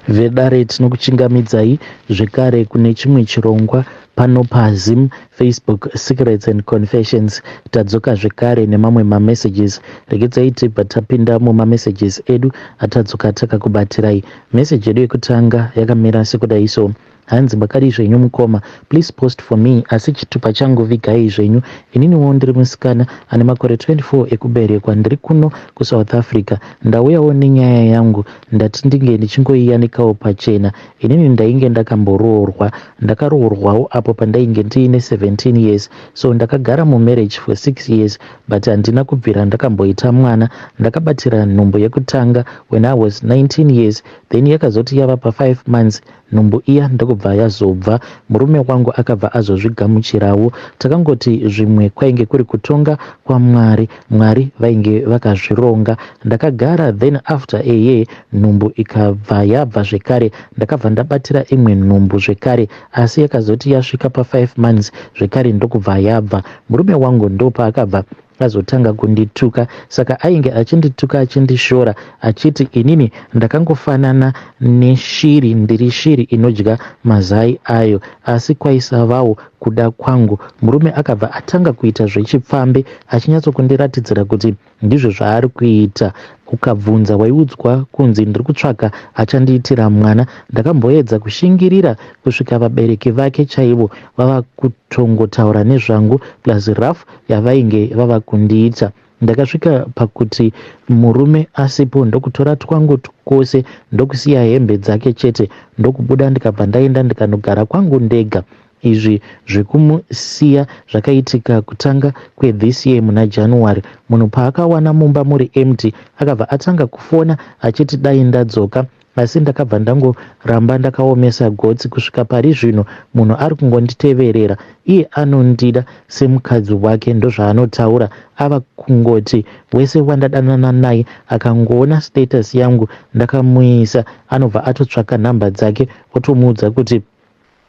Vedare tinokuchingamidzai zvekare kune chimwe chirongwa pano paZim Facebook Secrets and Confessions. Tadzoka zvekare nemamwe mamessages. Regedzai tibva tapinda mumamessages edu atadzoka takakubatirai. Message yedu yekutanga yakamira sekudai so. Hanzi makadii zvenyu mukoma please post for me asi chitupa changu vigai zvenyu ininiwo ndiri musikana ane makore 24 ekuberekwa ndiri kuno kuSouth Africa ndauyawo nenyaya yangu ndati ndinge ndichingoiyanikawo pachena inini ndainge ndakamboroorwa ndakaroorwawo apo pandainge ndiine 17 years so ndakagara mumarriage for 6 years but handina kubvira ndakamboita mwana ndakabatira nhumbu yekutanga when I was 19 years then yakazoti yava pa5 months nhumbu iya ndokubva yazobva murume wangu akabva azozvigamuchirawo takangoti zvimwe kwainge kuri kutonga kwamwari mwari vainge vakazvironga ndakagara then after a year nhumbu ikabva yabva zvekare ndakabva ndabatira imwe nhumbu zvekare asi yakazoti yasvika pa5 months zvekare ndokubva yabva murume wangu ndopaakabva azotanga kundituka saka ainge achindituka achindishora achiti inini ndakangofanana neshiri ndiri shiri inodya mazai ayo asi kwaisavawo kuda kwangu murume akabva atanga kuita zvechipfambi achinyatsokundiratidzira kuti ndizvo zvaari kuita ukabvunza waiudzwa kunzi ndiri kutsvaka achandiitira mwana ndakamboedza kushingirira kusvika vabereki vake chaivo vava kutongotaura nezvangu plus rough yavainge vava kundiita ndakasvika pakuti murume asipo ndokutora twangu twose ndokusiya hembe dzake chete ndokubuda ndikabva ndaenda ndikanogara kwangu ndega izvi zvekumusiya zvakaitika kutanga kwethis year muna January munhu paakawana mumba muri empty akabva atanga kufona achiti dai ndadzoka asi ndakabva ndangoramba ndakaomesa gotsi kusvika pari zvino munhu ari kungonditeverera iye anondida semukadzi wake ndozvaanotaura ava kungoti wese wandadanana naye akangoona status yangu ndakamuisa anobva atotsvaka nhamba dzake otomuudza kuti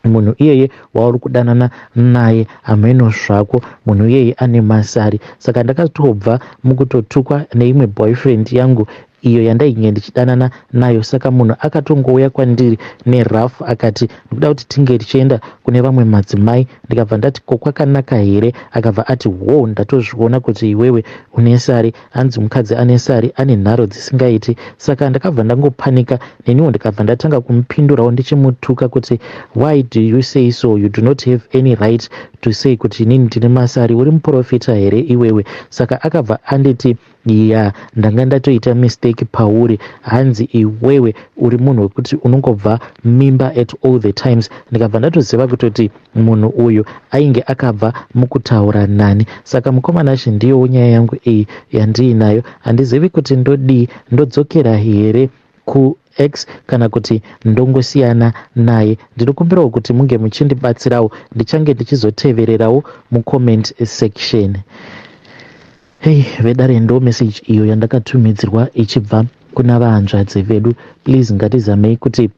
munhu iyeye wauri kudanana naye hameno zvako munhu iyeye ane masari saka ndakatobva mukutotukwa neimwe boyfriend yangu iyo yandainge ndichidanana nayo saka munhu akatongouya kwandiri nerough akati ndikuda kuti tinge tichienda kune vamwe madzimai ndikabva ndati ko kwakanaka here akabva ati wo ndatozviona kuti iwewe une sari hanzi mukadzi ane sari ane nharo dzisingaiti saka ndakabva ndangopanika neniwo ndikabva ndatanga kumupindurawo ndichimutuka kuti why do you say so you do not have any right to say kuti inini ndine masari uri muprofita here iwewe saka akabva anditi ya ndanga ndatoita mistake pauri hanzi iwewe uri munhu wekuti unongobva mimba at all the times ndikabva ndatoziva kutoti munhu uyu ainge akabva mukutaura nani saka mukomana ndiyowo nyaya yangu iyi yandiinayo handizivi kuti ndodii ndodzokera here kuex kana kuti ndongosiyana naye ndinokumbirawo kuti munge muchindibatsirawo ndichange ndichizotevererawo mucomment section hei vedare ndo message iyo yandakatumidzirwa ichibva kuna vahanzvadzi vedu please ngatizamei kuti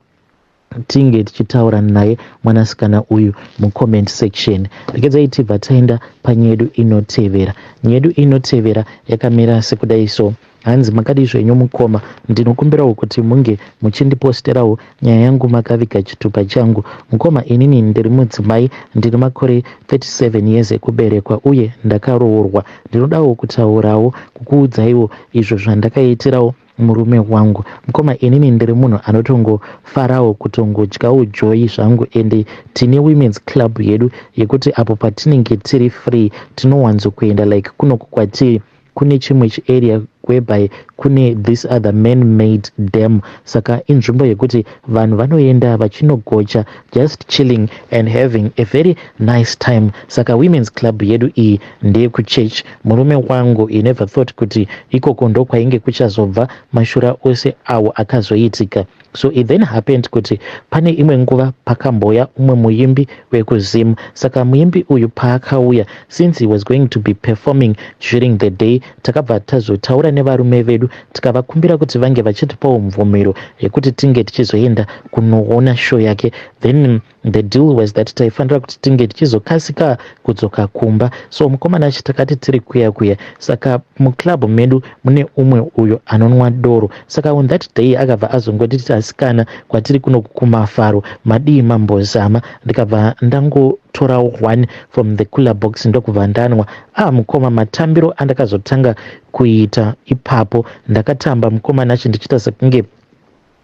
tinge tichitaura naye mwanasikana uyu mucomment section regedzai tibva taenda panyedu inotevera nyedu inotevera yakamira sekudai so hanzi makadii zvenyu mukoma ndinokumbirawo kuti munge muchindiposterawo nyaya yangu makaviga chitupa changu mukoma inini ndiri mudzimai ndiri makore 37 years ekuberekwa uye ndakaroorwa ndinodawo kutaurawo kukuudzaiwo izvo zvandakaitirawo murume wangu mukoma inini ndiri munhu anotongofarawo kutongodyawo joy zvangu ende tine women's club yedu yekuti apo patinenge tiri free tinowanzokuenda like kunoku kwatiri kune chimwe chiarea whereby kune this other man made dam saka inzvimbo yekuti vanhu vanoenda vachinogocha just chilling and having a very nice time saka women's club yedu iyi ndeyekuchurch murume wangu he never thought kuti ikoko ndokwainge kuchazobva mashura ose awo akazoitika so it then happened kuti pane imwe nguva pakamboya umwe muimbi wekuzim saka muimbi uyu paakauya since he was going to be performing during the day takabva tazotaura nevarume vedu tikavakumbira kuti vange vachitipawo mvumiro yekuti tinge tichizoenda kunoona show yake then The deal was that taifanira kuti tinge tichizokasika kudzoka kumba. So mukomana achi takati tiri kuya kuya, saka muclub medu mune umwe uyo anonwa doro. Saka on that day akabva azongotiti, "Asikana, kwatiri kuno kumafaro, madii mambozama?" Ndikabva ndangotorawo one from the cooler box, ndokubva ndanwa. Ah, mukoma, matambiro andakazotanga kuita ipapo, ndakatamba, mukomana achi, ndichiita sekunge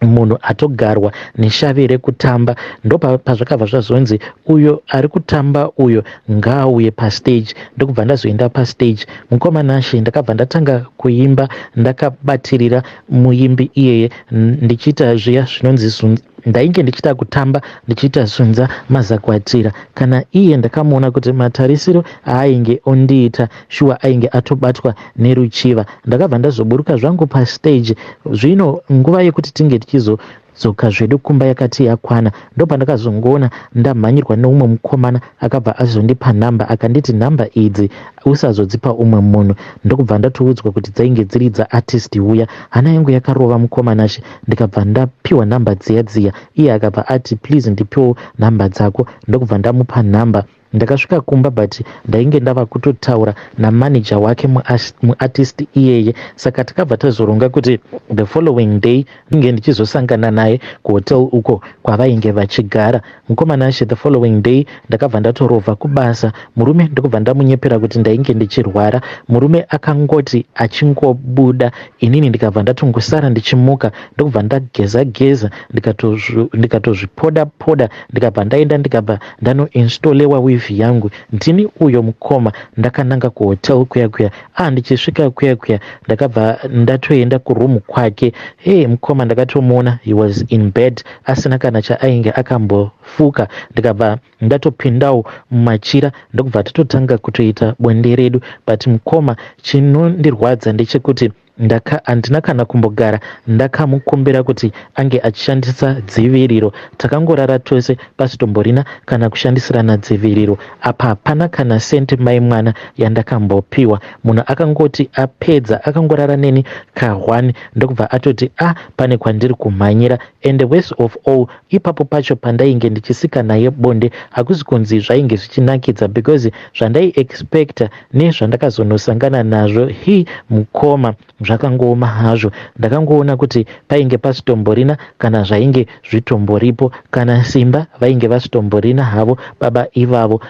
munhu atogarwa neshavi rekutamba. Ndopazvakabva zvazonzi, "Uyo ari kutamba uyo ngaauye pastage." Ndokubva ndazoenda pastage, mukoma Nashe. Ndakabva ndatanga kuimba ndakabatirira muimbi iyeye, ndichiita zviya zvinonzi ndainge ndichida kutamba, ndichiita zunza mazakwatira. Kana iye ndakamuona kuti matarisiro aainge ondiita, shuwa ainge atobatwa neruchiva. Ndakabva ndazoburuka zvangu pastage. Zvino nguva yekuti tinge tichizodzoka zvedu kumba yakati yakwana. Ndopandakazongoona ndamhanyirwa neumwe mukomana, akabva azondipa nhamba, akanditi, "Nhamba idzi usazodzipa umwe munhu." Ndokubva ndatoudzwa kuti dzainge dziri dzaartist uya. Hana yangu yakarova, mukomanashe. Ndikabva ndapiwa nhamba dziya dziya. Iye akabva ati, "Please, ndipiwo nhamba dzako." Ndokubva ndamupa nhamba. Ndakasvika kumba, but ndainge ndava kutotaura namanager wake, muartist iyeye. Saka takabva tazoronga kuti the following day ndinge ndichizosangana naye kuhotel uko kwavainge vachigara. Mukomana ashe, the following day ndakabva ndatorovha kubasa. Murume ndokubva ndamunyepera kuti ndainge ndichirwara. Murume akangoti achingobuda, inini ndikabva ndatongosara ndichimuka, ndokubva ndageza geza, ndikatozvipoda poda, ndikabva ndaenda, ndikabva ndanoinstallwa weave yangu. Ndini uyo, mukoma, ndakananga kuhotel kuya kuya. Ah, ndichisvika kuya kuya, ndakabva ndatoenda kuroom kwake. Hey, mukoma, ndakatomuona he was in bed, asina kana chaainge akambofuka. Ndikabva ndatopindawo mumachira, ndokubva tatotanga kutoita bonde redu. But mukoma, chinondirwadza ndechekuti handina kana kumbogara ndakamukumbira kuti ange achishandisa dziviriro. Takangorara tose pasitomborina kana kushandisirana dziviriro. Apa hapana kana senti, mai mwana, yandakambopiwa. Munhu akangoti apedza, akangorara neni ka1, ndokubva atoti, "A ah, pane kwandiri kumhanyira." And worst of all, ipapo pacho pandainge ndichisika naye bonde, hakuzi kunzi zvainge zvichinakidza, because zvandaiexpecta nezvandakazonosangana nazvo, hi mukoma, zvakangooma hazvo. Ndakangoona kuti painge pasitomborina kana zvainge zvitomboripo, kana simba vainge vasitomborina havo baba ivavo.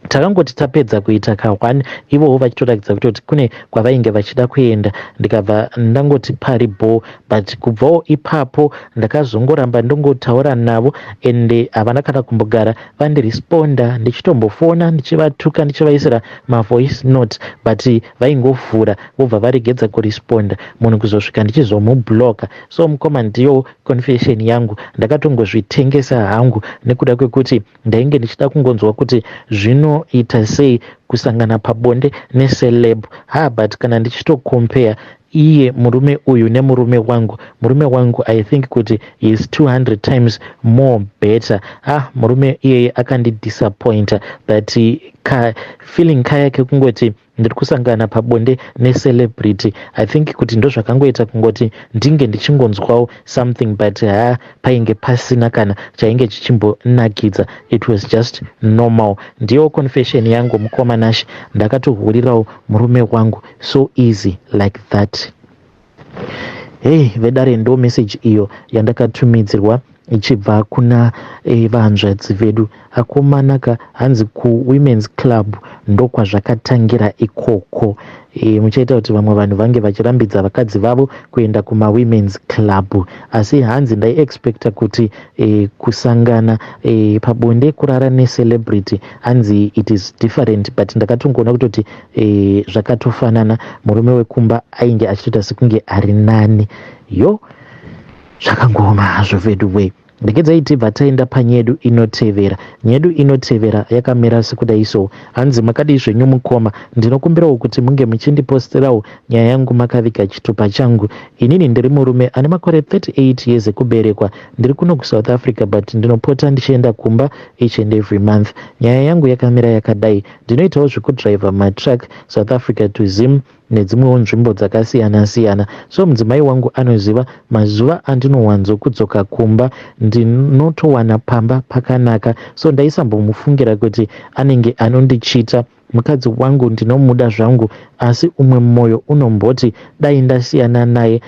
Takangoti tapedza kuita ka1, ivowo vachitoratidza kutoti kune kwavainge vachida kuenda, ndikabva ndangoti pari bho. But kubvawo ipapo ndakazongoramba ndongotaura navo, ende havana kana kumbogara vandiresponda. Ndichitombofona, ndichivatuka, ndichivaisira mavoice note, but vaingovhura vobva varegedza kuresponda, munhu kuzosvika ndichizomubloka. So mukoma, ndiyo confession yangu. Ndakatongozvitengesa hangu nekuda kwekuti ndainge ndichida kungonzwa kuti zvinoita sei kusangana pabonde neceleb. Ha, but kana ndichitocompare iye murume uyu nemurume wangu, murume wangu, I think kuti is 200 times more better. Ah, murume iyeye akandidisappointa, but ka feeling kaya kekungoti ndiri kusangana pabonde necelebrity, I think kuti ndo zvakangoita kungoti ndinge ndichingonzwawo something, but ha, painge pasina kana chainge chichimbonakidza. It was just normal. Ndiyo confession yangu, mukoma Nash. Ndakatohurirawo murume wangu so easy like that. Hei vedare, ndo message iyo yandakatumidzirwa ichibva kuna vanzvadzi vedu. Akomanaka, hanzi kuwomen's club ndokwazvakatangira ikoko. Muchaita kuti vamwe vanhu vange vachirambidza vakadzi vavo kuenda kumawomen's club. Asi hanzi ndaiexpecta kuti kusangana pabonde, kurara necelebrity, hanzi it is different, but ndakatongoona kutoti zvakatofanana. Murume wekumba ainge achitoita sekunge ari nani. Yo, zvakangooma hazvo vedu wei. Regedzai tibva taenda panyedu inotevera. Nyedu inotevera yakamira sekudai so. Hanzi, "Makadii zvenyu mukoma? Ndinokumbirawo kuti munge muchindiposterawo nyaya yangu makaviga chitupa changu. Inini ndiri murume ane makore 38 years ekuberekwa. Ndiri kuno kuSouth Africa, but ndinopota ndichienda kumba each and every month. Nyaya yangu yakamira yakadai: ndinoitawo zvekudhiraivha matruck South Africa to Zim. nedzimwewo nzvimbo dzakasiyana siyana. So mudzimai wangu anoziva mazuva andinowanzo kudzoka kumba ndinotowana pamba pakanaka so ndaisambomufungira kuti anenge anondichita. Mukadzi wangu ndinomuda zvangu asi umwe moyo unomboti dai ndasiyana naye.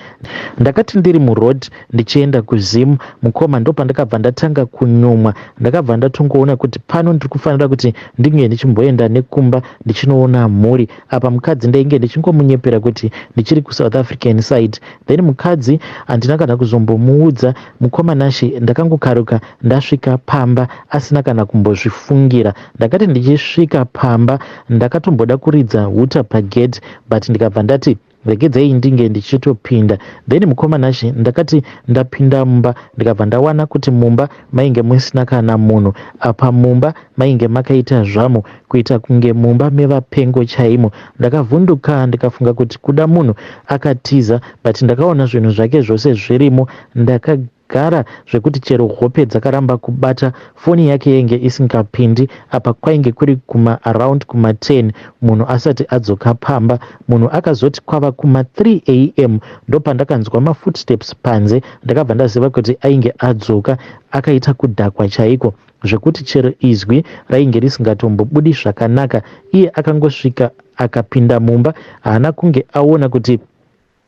Ndakati ndiri muroad ndichienda kuZim mukoma ndopandakabva ndatanga kunyumwa. Ndakabva ndatongoona kuti pano ndiri kufanira kuti ndinge ndichimboenda nekumba ndichinoona mhuri. Apa mukadzi ndainge ndichingomunyepera kuti ndichiri kuSouth African side. Then mukadzi handina kana kuzombomuudza mukoma Nashe ndakangokaruka ndasvika pamba asina kana kumbozvifungira. Ndakati ndichisvika pamba ndakatomboda kuridza huta pagate but ndikabva ndati regedzei ndinge ndichitopinda. Then mukoma Nashe ndakati ndapinda mumba ndikabva ndawana kuti mumba mainge musina kana munhu. Apa mumba mainge makaita zvamo kuita kunge mumba mevapengo chaimo. Ndakavhunduka ndikafunga kuti kuda munhu akatiza but ndakaona zvinhu zvake zvose zvirimo. Ndakagara zvekuti chero hope dzakaramba kubata. Foni yake yainge isingapindi apa kwainge kuri kuma around kuma 10 munhu asati adzoka pamba. Munhu akazoti kwava kuma 3 am ndopandakanzwa mafootsteps panze. Ndakabva ndaziva kuti ainge adzoka akaita kudhakwa chaiko zvekuti chero izwi rainge risingatombobudi zvakanaka. Iye akangosvika akapinda mumba haana kunge aona kuti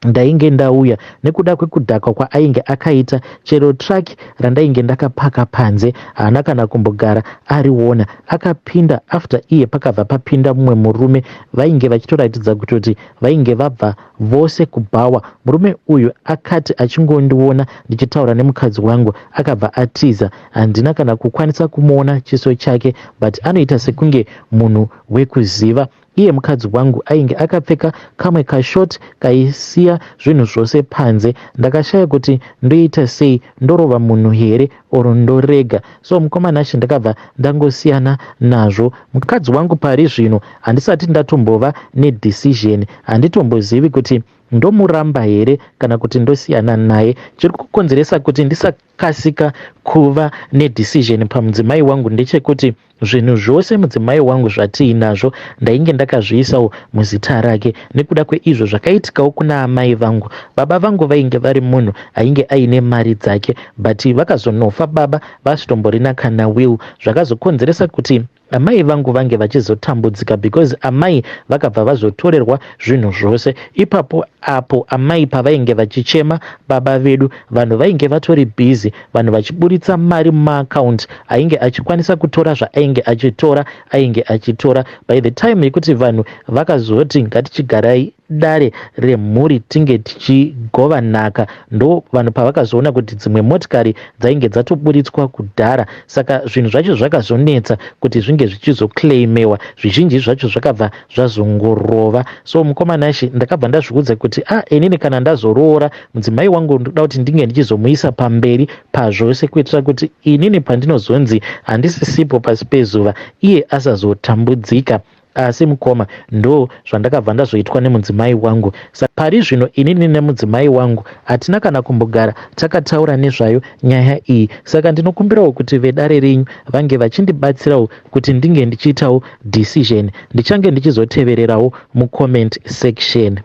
ndainge ndauya nekuda kwekudhakwa kwaainge akaita. Chero truck randainge ndakapaka panze haana kana kumbogara ariona. Akapinda after iye pakabva papinda mumwe murume vainge vachitoratidza kutoti vainge vabva vose kubhawa. Murume uyu akati achingondiona ndichitaura nemukadzi wangu akabva atiza. Handina kana kukwanisa kumuona chiso chake but anoita sekunge munhu wekuziva. Iye mukadzi wangu ainge akapfeka kamwe kashort kaisiya zvinhu zvose panze. Ndakashaya kuti ndoita sei, ndorova munhu here or ndorega. So mukoma Nashe ndakabva ndangosiyana nazvo. Mukadzi wangu pari zvino handisati ndatombova nedecision, handitombozivi kuti ndomuramba here kana kuti ndosiyana naye. Chiri kukonzeresa kuti ndisakasika kuva nedecision pamudzimai wangu ndechekuti zvinhu zvose mudzimai wangu zvatiinazvo ndainge ndakazviisawo muzita rake nekuda kweizvo zvakaitikawo kuna amai vangu. Baba vangu vainge vari munhu ainge aine mari dzake but vakazonofa baba vasitomborina kana will zvakazokonzeresa kuti amai vangu vange vachizotambudzika because amai vakabva vazotorerwa zvinhu zvose. Ipapo apo amai pavainge vachichema baba vedu vanhu vainge vatori busy vanhu vachiburitsa mari mumaakaunti ainge achikwanisa kutora zvaainge achitora ainge achitora. By the time yekuti vanhu vakazoti ngatichigarai dare remhuri tinge tichigova nhaka ndo vanhu pavakazoona kuti dzimwe motikari dzainge dzatoburitswa kudhara. Saka zvinhu zvacho zvakazonetsa kuti zvinge zvichizoclaimewa. Zvizhinji zvacho zvakabva zvazongorova. So mukoma Nashe ndakabva ndazviudza kuti inini kana ndazoroora mudzimai wangu ndoda kuti ndinge ndichizomuisa pamberi pazvose kuitira kuti inini pandinozonzi handisisipo pasi pezuva iye asazotambudzika. Asi mukoma ndo zvandakabva ndazoitwa nemudzimai wangu. Pari zvino inini nemudzimai wangu hatina kana kumbogara takataura nezvayo nyaya iyi. Saka ndinokumbirawo kuti vedare renyu vange vachindibatsirawo kuti ndinge ndichiitawo decision. Ndichange ndichizotevererawo mucomment section.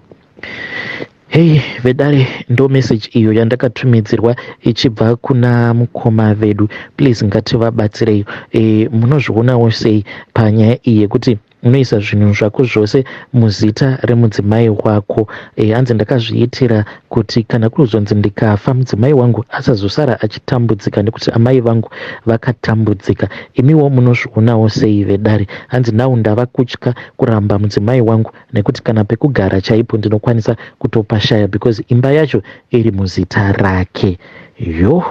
Hey vedare ndo message iyo yandakatumidzirwa ichibva kuna mukoma vedu. Please ngativabatsirei. Munozvionawo sei panyaya iyi yekuti unoisa zvinhu zvako zvose muzita remudzimai wako? Hanzi ndakazviitira kuti kana kuzonzi ndikafa mudzimai wangu asazosara achitambudzika nekuti amai vangu vakatambudzika. Imiwo munozvionawo sei vedare? Hanzi now ndava kutya kuramba mudzimai wangu nekuti kana pekugara chaipo ndinokwanisa kutopashaya because imba yacho iri muzita rake. Yo,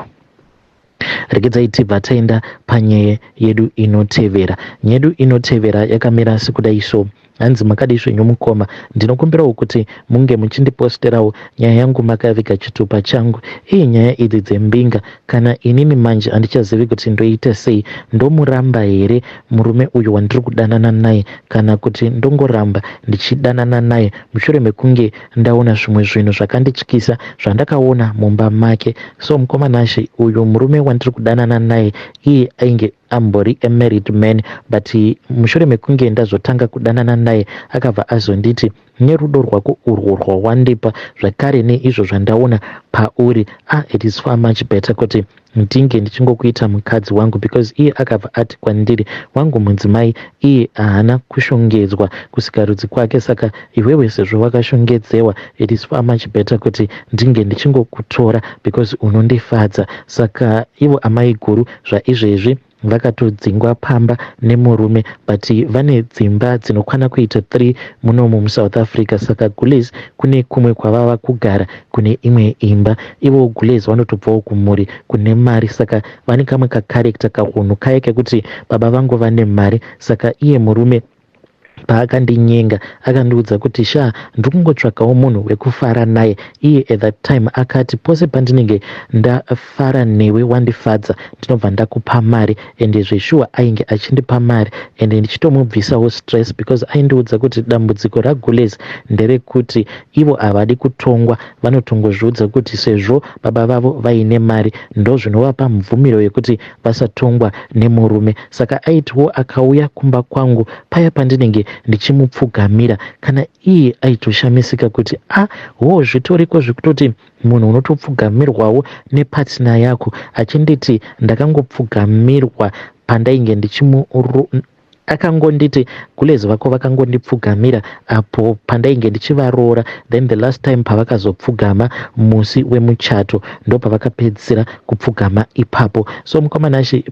regedzai tibva taenda panyaya yedu inotevera. Nyaya yedu inotevera yakamira sekudai so. Hanzi makadii zvenyu mukoma, ndinokumbirawo kuti munge muchindiposterawo nyaya yangu makaviga chitupa changu. Iyi nyaya idzi dzembinga kana inini manje handichazivi kuti ndoita sei. Ndomuramba here murume uyu wandiri kudanana naye kana kuti ndongoramba ndichidanana naye mushure mekunge ndaona zvimwe zvinhu zvakandityisa zvandakaona mumba make. So mukoma Nashe, uyu murume wandiri kudanana naye iye ainge Ambori a married man, but mushure mekunge ndazotanga kudanana naye, akabva azonditi, "Nerudo rwako urwo rwawandipa, zvakare neizvo zvandaona pauri, ah, it is far much better kuti ndinge ndichingokuita mukadzi wangu," because iye akabva ati kwandiri, "Wangu mudzimai iye haana kushongedzwa kusikarudzi kwake, saka iwewe sezvo wakashongedzewa, it is far much better kuti ndinge ndichingokutora because unondifadza." Saka ivo amai guru zvaizvezvi vakatodzingwa pamba nemurume, but vane dzimba dzinokwana kuita 3 munomu muSouth Africa. Saka gules kune kumwe kwavava kugara, kune imwe imba. Ivo gules vanotobvawo kumhuri kune mari, saka vane kamwe kacharacter, kahunhu kaya kekuti baba vangu vane mari. Saka iye murume paakandinyenga, akandiudza kuti, "Sha, ndiri kungotsvakawo munhu wekufara naye." Iye at that time akati, "Pose pandinenge ndafara newe, wandifadza, ndinobva ndakupa mari." Ende zveshuwa ainge achindipa mari, ende ndichitomubvisawo stress, because aindiudza kuti dambudziko ragules nderekuti ivo havadi kutongwa. Vanotongozviudza kuti sezvo baba vavo vaine mari, ndo zvinovapa mubvumiro yekuti vasatongwa nemurume. Saka aitiwo akauya kumba kwangu, paya pandinenge ndichimupfugamira, kana iye aitoshamisika kuti, "A ah, ho, zvitoriko zvekutoti munhu unotopfugamirwawo nepartner yako?" Achinditi ndakangopfugamirwa pandainge ndichimu, akangonditi, "Gulezi vako vakangondipfugamira apo pandainge ndichivaroora." Then the last time pavakazopfugama musi wemuchato, ndo pavakapedzisira kupfugama ipapo. So mukomanashi,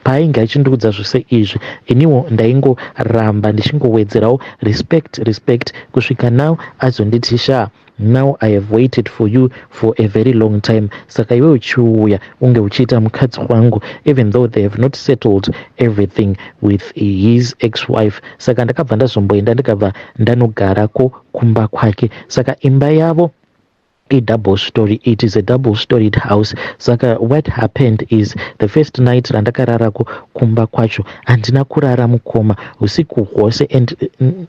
paainge achindiudza zvose izvi, iniwo ndaingoramba ndichingowedzerawo respect, respect, kusvika now azonditi, "Sha, now I have waited for you for a very long time, saka iwe uchiuya unge uchiita mukadzi wangu," even though they have not settled everything with his ex-wife. Saka ndakabva ndazomboenda, ndikabva ndanogarako kumba kwake. Saka imba yavo a double story, it is a double storied house. Saka what happened is, the first night randakararako kumba kwacho, handina kurara, mukoma, usiku hwose. And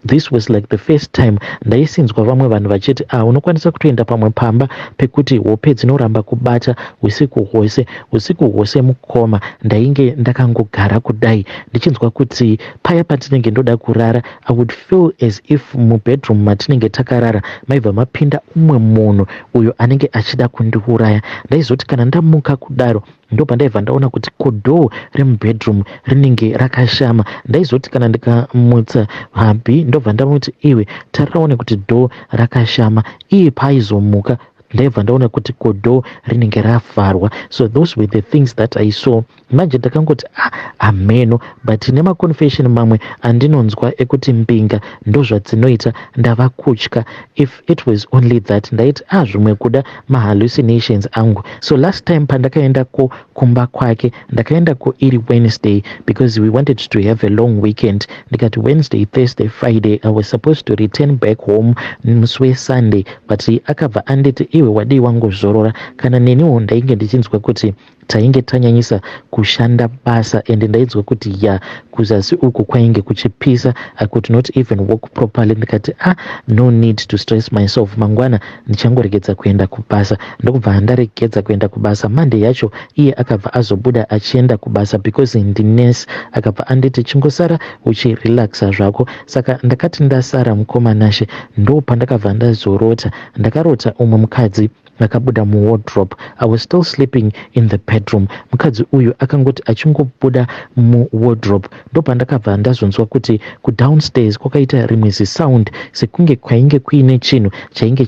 this was like the first time ndaisinzwa vamwe vanhu vachiti, "Ah, unokwanisa kutoenda pamwe pamba pekuti hope dzinoramba kubata usiku hwose." Usiku hwose, mukoma, ndainge ndakangogara kudai, ndichinzwa kuti paya patinenge ndoda kurara, I would feel as if mubedroom matinenge takarara maibva mapinda umwe munhu uyo anenge achida kundiuraya. Ndaizoti kana ndamuka kudaro, ndopandaibva ndaona kuti kodoor remubedroom rinenge rakashama. Ndaizoti kana ndikamutsa hubby, ndobva ndamuti, "Iwe, tariraone kuti door rakashama." Iye paaizomuka, ndaibva ndaona kuti kodoor rinenge ravharwa. So those were the things that I saw. Manje ndakangoti, "Ah, ameno." But nemaconfession mamwe andinonzwa ekuti mbinga ndozvadzinoita, ndava kutya. If it was only that, ndaiti, "Ah, zvimwe kuda mahallucinations angu." So last time pandakaendako kumba kwake, ndakaendako iri Wednesday, because we wanted to have a long weekend. Ndikati Wednesday, Thursday, Friday. I was supposed to return back home musi weSunday, but akabva anditi, "Iwe, wadii wangozorora?" Kana neniwo ndainge ndichinzwa kuti tainge tanyanyisa kushanda basa, ende ndainzwa kuti ya, kuzasi uku kwainge kuchipisa. I could not even walk properly. Ndikati, "Ah, no need to stress myself, mangwana ndichangoregedza kuenda kubasa." Ndokubva ndaregedza kuenda kubasa. Monday yacho iye akabva azobuda achienda kubasa, because ndinurse. Akabva anditi, "Chingosara uchirelaxa zvako." Saka ndakati ndasara, mukoma Nashe, ndo pandakabva ndazorota. Ndakarota umwe mukadzi akabuda muwardrobe. I was still sleeping in the bedroom. Mukadzi uyu akangoti achingobuda muwardrobe, ndopandakabva ndazonzwa kuti kudownstairs kwakaita rimwe zisound, sekunge kwainge kuine chinhu chainge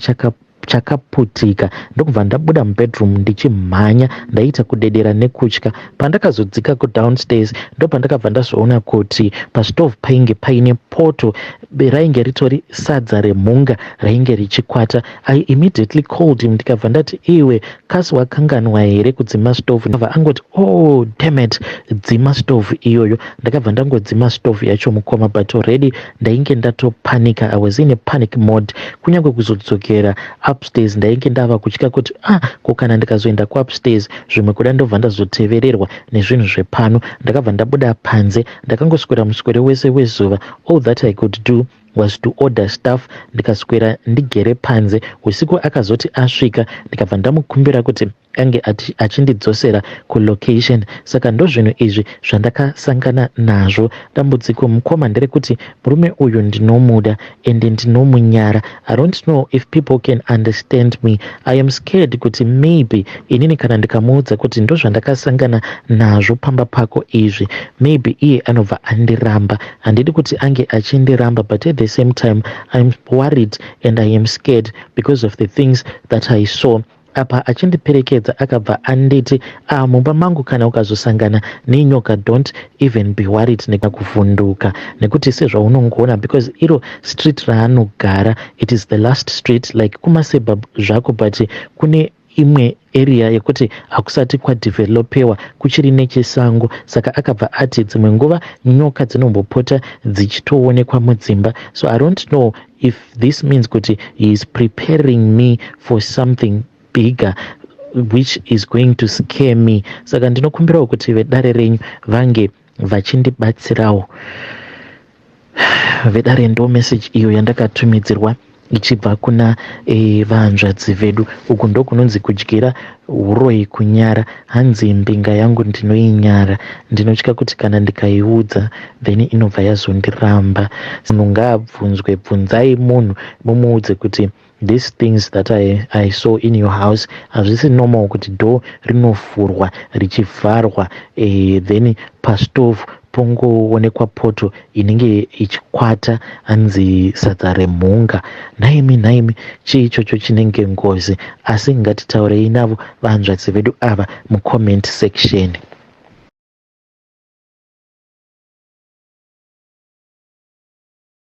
chakaputika. Ndokubva ndabuda mubedroom ndichimhanya, ndaita kudedera nekutya. Pandakazodzika kudownstairs, ndopandakabva ndazoona kuti pastove painge paine poto rainge ritori sadza remhunga rainge richikwata. I immediately called him, ndikabva ndati, "Iwe, kasi wakanganwa here kudzima stove?" Ndabva angoti, "Oh, dammit, dzima stove iyoyo." Ndakabva ndangodzima stove yacho, mukoma, but already ndainge ndatopanika. I was in a panic mode. Kunyange kuzodzokera upstairs, ndainge ndava kutya kuti, ah, ko kana ndikazoenda kuupstairs, zvimwe kuda ndobva ndazotevererwa nezvinhu zvepano. Ndakabva ndabuda panze, ndakangoswera muswere wese wezuva. All that I could do Was to order stuff, ndikaswera ndigere panze usiku. Akazoti asvika, ndikabva ndamukumbira kuti ange achindidzosera kulocation. Saka ndozvinhu izvi zvandakasangana nazvo. Dambudziko, mukoma, nderekuti murume uyu ndinomuda ende ndinomunyara. I don't know if people can understand me. I am scared kuti maybe inini kana ndikamuudza kuti ndozvandakasangana nazvo pamba pako izvi, maybe iye anobva andiramba. Handidi kuti ange achindiramba, but at the same time I'm worried and I am scared because of the things that I saw. Apa achindiperekedza akabva anditi, "Ah, mumba mangu kana ukazosangana nenyoka, don't even be worried nekuvhunduka, nekuti sezvaunongoona, because iro street raanogara, it is the last street, like kumasuburbs zvako, but kune imwe area yekuti hakusati kwadevelopewa, kuchiri nechisango." Saka akabva ati dzimwe nguva nyoka dzinombopota dzichitoonekwa mudzimba. So I don't know if this means kuti he is preparing me for something bigger which is going to scare me. Saka ndinokumbirawo kuti vedare renyu vange vachindibatsirawo. Vedare, ndo message iyo yandakatumidzirwa ichibva kuna vahanzvadzi vedu. Uku ndokunonzi kudyira uroyi kunyara. Hanzi, "Mbinga yangu ndinoinyara, ndinotya kuti kana ndikaiudza, then inobva yazondiramba." Munhu ngaabvunzwe. Bvunzai munhu, mumuudze kuti these things that I saw in your house hazvisi normal, kuti door rinovhurwa richivharwa, then pastove pongoonekwa poto inenge ichikwata, hanzi sadza remhunga. Nhaimi, nhaimi, chii ichocho? Chinenge ngozi. Asi ngatitaurei navo vahanzvadzi vedu ava mucomment section.